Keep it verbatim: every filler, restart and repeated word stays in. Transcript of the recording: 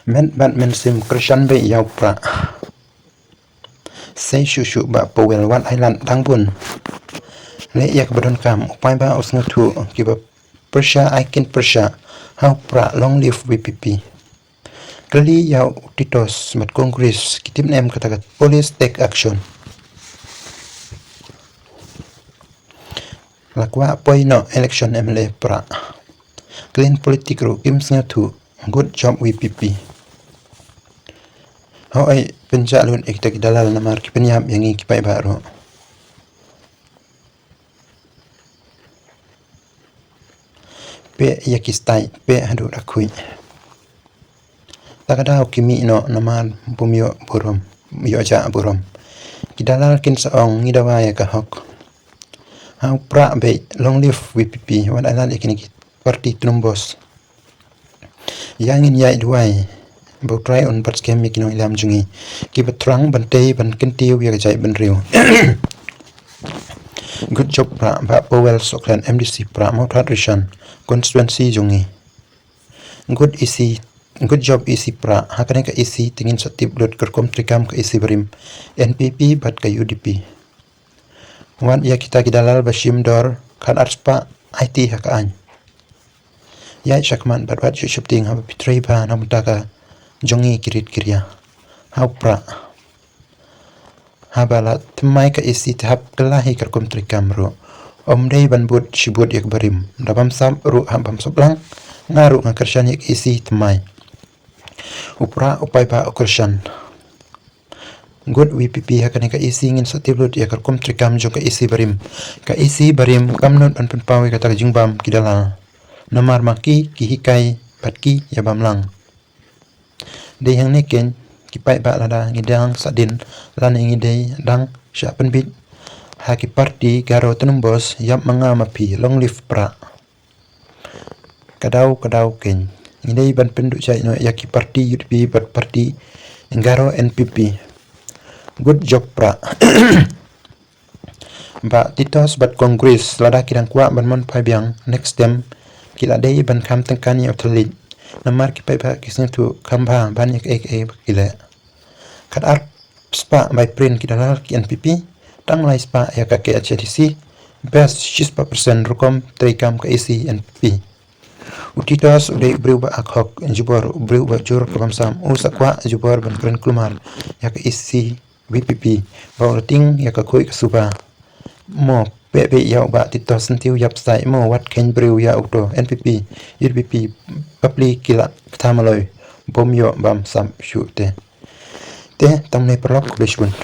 Met bad mynsiem kyrshan beit ïa u Prah. Sei shuh shuh Bah Powell, wat ai lad dang bun. Leh ïa kaba donkam, u paidbah u sngewthuh, kiba pyrshah ai kin pyrshah ha u Prah, long live VPP. Kylli ïa u Titos bad Congress, ki tip ne em kata ka police take action. La kwah poi noh election MLA Prah. Clean politic ruh kim sngewthuh. Good job VPP. Hooid, pynjah lut ïa kita ki dalal namar ki pynïap ïa ngi ki paidbah ruh. Peh ïa ki stai, peh haduh da khuid. Ta ka daw ki mih noh namar bym ïoh burom, ïoh jah burom. Ki dalal kin sa ong ngi dawa ïa ka hok. Ha u Prah beit, long live VPP, wat ai lad ïa kine ki party tnum bos. Ïa ngin ïaid duwai ba U Trai un bat skhem ïa ki nongïalam jong ngi, kiba thrang ban tei ban kyntiew ïa ka jaitbynriew. Good job Prah, Bah Powell Sohkhlet, MDC Prah, Mawthadraishan constituency jong ngi. Good EC, good job EC Prah. Ha kane ka EC te ngin sa tip lut ka rukom treikam ka EC barim, NPP bad ka UDP. Wat ïa kita ki dalal ba shim dor khatar spah aiti ha ka aiñ. Ïaid shakhmat bad wat shu sheptieng haba phi trei bha na bynta ka jong ngi ki rit ki ria. Ha u Prah. Haba la thymmai ka EC te hap kylla hi ka rukom treikam ruh. Ym dei ban bud shi bud ïa ka barim. Da bam sap ruh hap bam sap lang. Nga ruh nga kyrshan ïa ka EC thymmai. U Prah u paidbah u kyrshan. Good VPP, ha kane ka EC ngin sa tip lut ïa ka rukom treikam jong ka EC barim. Ka EC barim kam nud ban pynpaw ïa kata ka jingbam ki dalal. Namar ma ki ki hikai bad ki ïa bam lang. Dei hangne keiñ ki paidbah, lada ngi dang sahdien lane ngi dei dang shah pynbit ha ki party Garo tnum bos, ïap ma nga ma phi, long live Prah. Ka daw ka daw keiñ ngi dei ban pynduh jait noh ïa ki party UDP bad party Garo NPP. Good job Prah. Bah Titos bad Congress, lada ki dang kwah ban mon phai biang next term, ki la dei ban kham tyngkan ïa u thylliej. Namar ki paidbah ki sngewthuh kham bha ban ïa kaei kaei ba ki leh. Khatar spah bai print ki dalal ki NPP, tang lai spah ïa ka KHADC, best shispah percent rukom treikam ka EC NPP. U Titos u dei u briew ba ak hok jubor, u briew ba jur ka bamsap, u sa kwah jubor ban kren kulmar ïa ka EC VPP ba u la tieng ïa ka khuid ka suba. Mo, peh peh ïa u Bah Titos, Syntiew ïap stai mo, wat kheiñ briew ïa u to. NPP, UDP, bapli ki la kata maloi, bym ïoh bamsap shuh te. Te tang ne paralok, khublei shibun.